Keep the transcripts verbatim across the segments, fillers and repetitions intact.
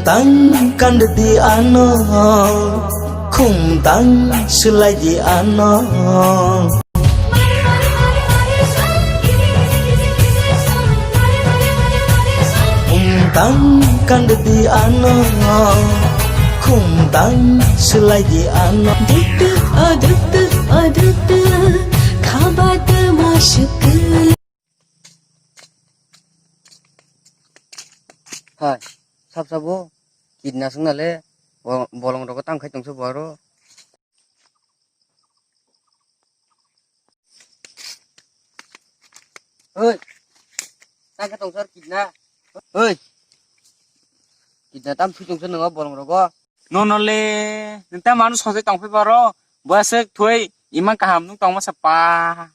Tang kandi ano, khum tang selaji ano. Khum tang kandi ano, khum tang selaji ano. Duk duk, o duk duk, o duk duk, khabat ma shukla. Hai, sab sabo, kidna sung nale, bo-, bolong rogo tang khai tongsa bo aro. Oi, tang khai tongsa kidna. Oi, kidna tam sui tongsa nongo bolong rogo. Nono le, nita manu sojai tongphai baro, bo aswk thoi, ima kaham nung tongma sa pa.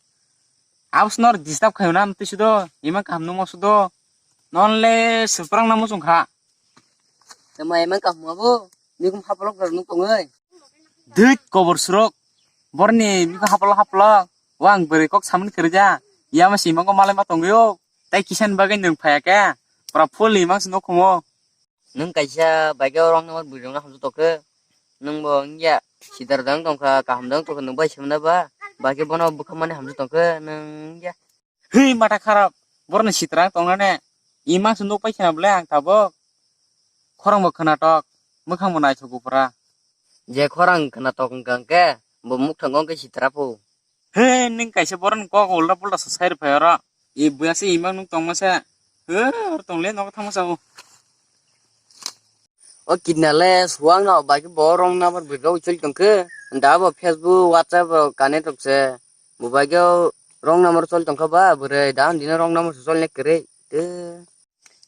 Abos nor disturb khayo na, mtwi sudo, ima kaham nung sudo. Non le, suprang na muchung kha. Tama ima kaham abo, nikum hapolok rok nung tongoi. Dhit kobor surok, borni nikum hapolok hapolok, wang bwrwi kok samani kherja, yama si imango malai ma tongyo, tai kisan bagwi nung phaya khe, pura full imang si nokhumo. Nwng kaisa bike o wrong number bwrwi rokno hamjak tongkhe, nwng bo wngya sidar dang tongkha, kaham dang tongkha, nwng bai se mano ba, bike bono bwkha mani hamjak tongkhe, nwng wngya. Hei, mata kharap, boroni sitra tongnane, imang se nuk pai khena bole ang tabuk, khorang bo khwnatok, mwkhang bo naithok pura. Je khorang khwnatok wngkha hwnkhe, bo mukthango wngkhe sitra phu. He, nwng kaisa borok ni kok ulta pulta sa sai rwphai oro. I buya se imang nuk tongma se. He, oro tong le nogo thangma sa o. O kidna le suwang no bai khe bo wrong number bwrwi rok choli tong khe. Da bo Facebook, WhatsApp rok connect rok se. Bo bai khe wrong number choli tong kha ba bwrwi da dino wrong number se choli ne kwrwi. Te.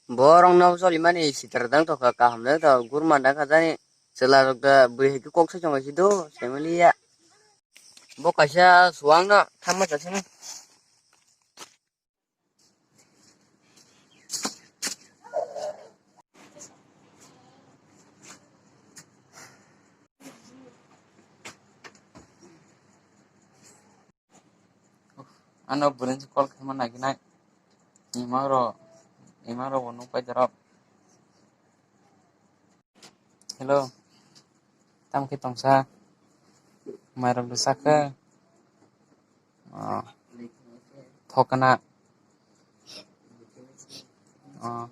Borok no choli mani sitra dang tokha kaham dang tokha gurman dang kha jani chwla rok da bwrwi hai khe kok sai chong si do family ya. Bo kaisa suwang no thamma cha sini. Ano bwrwi se call khaima naginai. Imang rok, imang rok bo nuk pai dorok. Hello. Tam khe tongsa? Mairok rwchak khe? Oh. Thokna. Oh.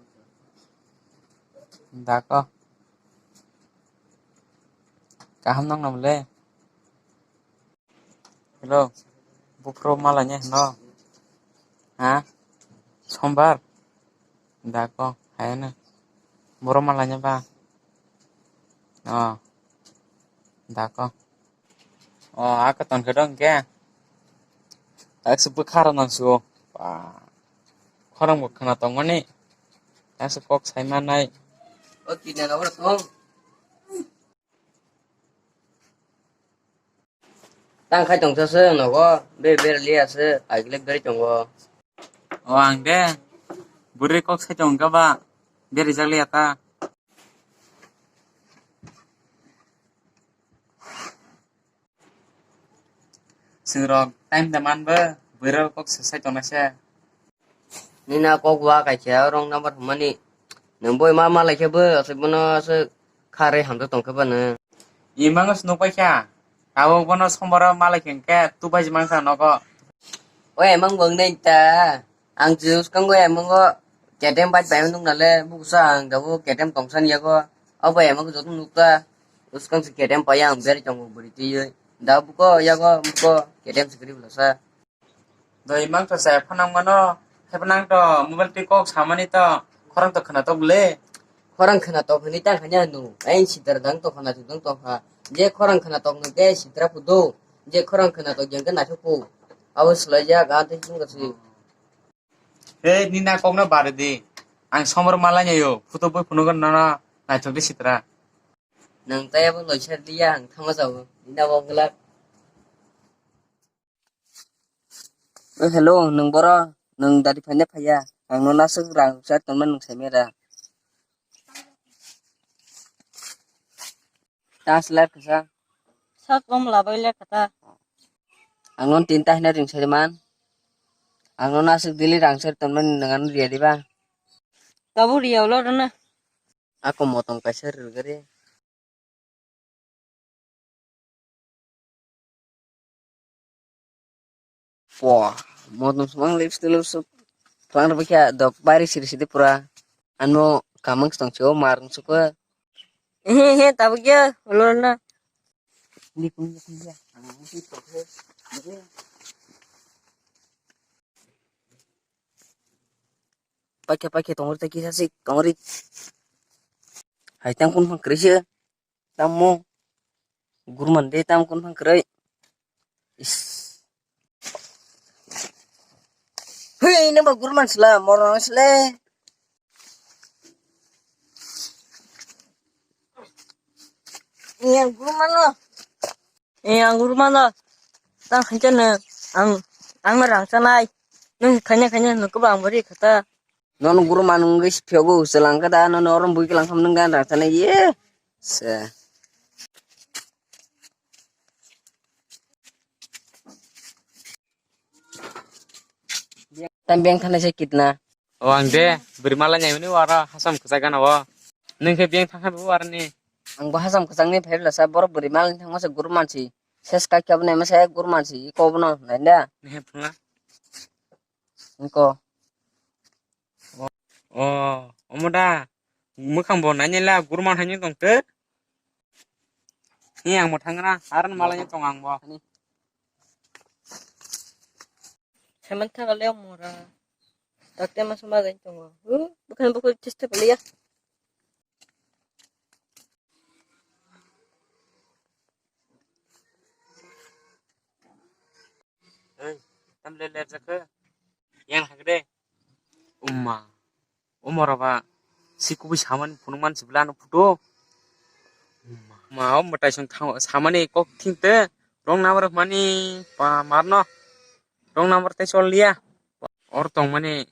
Dako. Kaham nang nam le? Hello, buphuru malaina hino? Ha? Sombar? Dako, hayano. Boro malaina ba? Oh, dako. Oh, aka ton khe dong khe. Aksu bwkha rw nang su. Ba. Khorang bo khwna tongmani. Aksu kok sai manai. O kidna na ora tong. Tang khai tongsa se nogo, ber ber liya se, agilek beri tongo. O ang de, bwrwi kok sai tong kha ba, beri jak liya ta. Chwng rok time da man bo, bwrwi rok kok sai tong nai se. Nina kok wa kaisa wrong number hwnmani. Nwng boi ma malai khe bo, aswk bono aswk kharwi hamjak tong khe ba nwng. Imang se nuk pai kha. Tabuk bono sombaro malai khe hwnkhe tubai se mankha nogo. O emang bo wngnai ta. Ang je swkango emango K T M bike bai nuk nale, bukusa ang tabuk K T M tongsa ni yago. Abo emang joto nuk ta. Swkang se K T M pai ang beri tongo bwrwi twiwi. Da buko yago buko K T M se kwrwi bwlasa. Doi mang to chaya phanang mano, haiphano ang to mobile twi kok samani to, khorang to khwnatok le. Khorang khwnatok hwnwi tang khanya hwno, ayang sitra dang tokha, naithok dang tokha. Je khorang khwnatok hwnkhe sitra phudo, je khorang khwnatok hwnkhe naithok phu. Abo swlaijak, a tei chwng kasi. He, nini a kokno barwi di. Ang somor malai nai o, photo boi phunukgo nono naithok di sitra. Nwng tei abo loisa liya, ang thangma jao, nini abo wngwlak. Eh, hello, nwng boro, nwng dari phaina phaiya. Ang nono aswk rang rwchar tongma nwng saimera. Ta slap kasa. Sak om labai le kata. Ang nono tinta hina ring sari man. Ang nono aswk daily rang sari tongma nwng ano riya diba? Tabu riya ulo rwna. Ako motom kaisa rwgari. Pua, motom swmang lipstick lipstick. Twlang rwbaikha dok bari siri siri pura. Ano kamang stong chio mar sukha. He he tabuk ya ulorna. Paikha paikha tongri ta kisa sik tongri. Hai tang kun phang kwrwi se. Tamo. Gurman de tam kun phang kwrwi. Is. Hui, ini ba gurman sila, morong sila. Iya, gurman lo. Iya, gurman lo. Tang khanchan ang, ang rang sanai. Nung khanya khanya nung kubang bari khata. Nono gurman wngwi phiyogo chwlang khe da, nono oro bui kwlang khamnwng gan rang thani ye. Se. Tam beng thani se kitna. O ang de, bwrwi mala nyaimani wara hasam kwchak gana o. Nung khe beng thang khe bo warni. Ang bo hasam kwchangni phai bwlasa borok bwrwi mala thangma se gurman si. Ses kai khe bo naima se gurman si, iko bono nai da. Ne phunga. Iko. O, omo da. Mwkhang bo nainai la gurman haino tong te. Ni ang bo thangna, aran malai tong ang bo. Saman thaga le mora. Takte mas ma gain tongo. Hu, bukan buku chiste paliya. Ei, tamle lerjakha. Yang hagde. Umma. Umar ba. Si kubui samani phunuk man sibla no photo. Umma. Ma, umma tai song thang samani kok thing te. Wrong number mani pa marno. Wrong number tai chol liya. Or tong mani.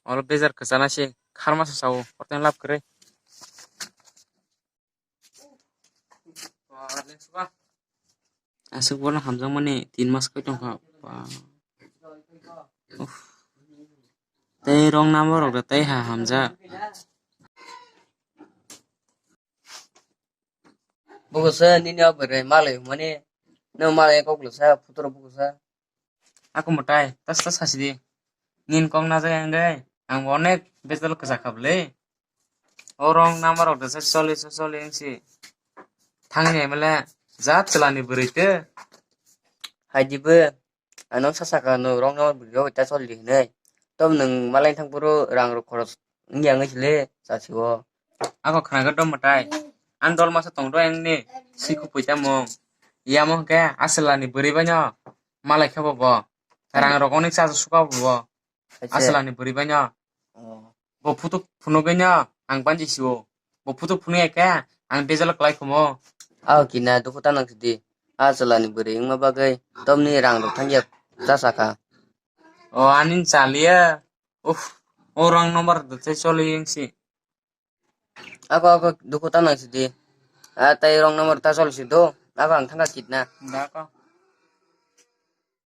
Olo bejar kwchana se. Kharma sa sao. Or tong lab kre. Aswk bono hamjakmani tin mas khe tongkha. Ba. Uff. Tei wrong number rok da tei ha hamjak. Bukusa nini o bwrwi malai mani no malai kok lwsa putro bukusa. Ako mwtai, tas tas sasi di. Nin kok na jai ang dai. Ang bo onek bejal kwchak kha bwle. O wrong number rok desa choli choli wngsi. Thangni M L A jat chwla ni bwrwi te. Hai di bo. Ano sa saka no wrong number bwrwi rok ta choli di hinwi. Tom nwng malai thang phuru rang rok khoros wngya wngwi sile chasi o. Ako khwnago dom mwtai. Ang dol masa tong do ang ni. Sikhu puita mung. Yamo hwnkhe a chwla ni bwrwi bai no. Malai khe bo bo. Rang rok onek cha suka bo bo. Acha. Aswlani bwrwi bai no. Oh. Bo photo phunugwi no ang banji sio. Bo photo phunugya khe ang bejalo kwlai khomo. Aw kina dukhu ta nang sidi. Aswlani bwrwi wngma bagwi tomni rang rok thangya cha sakha. O ani chaliya. Uff. O rang number da tei choli wngsi. Ako ako dukhu ta nang sidi. A tei wrong number ta chol si do. Ako ang thangkha kitna. Da ko.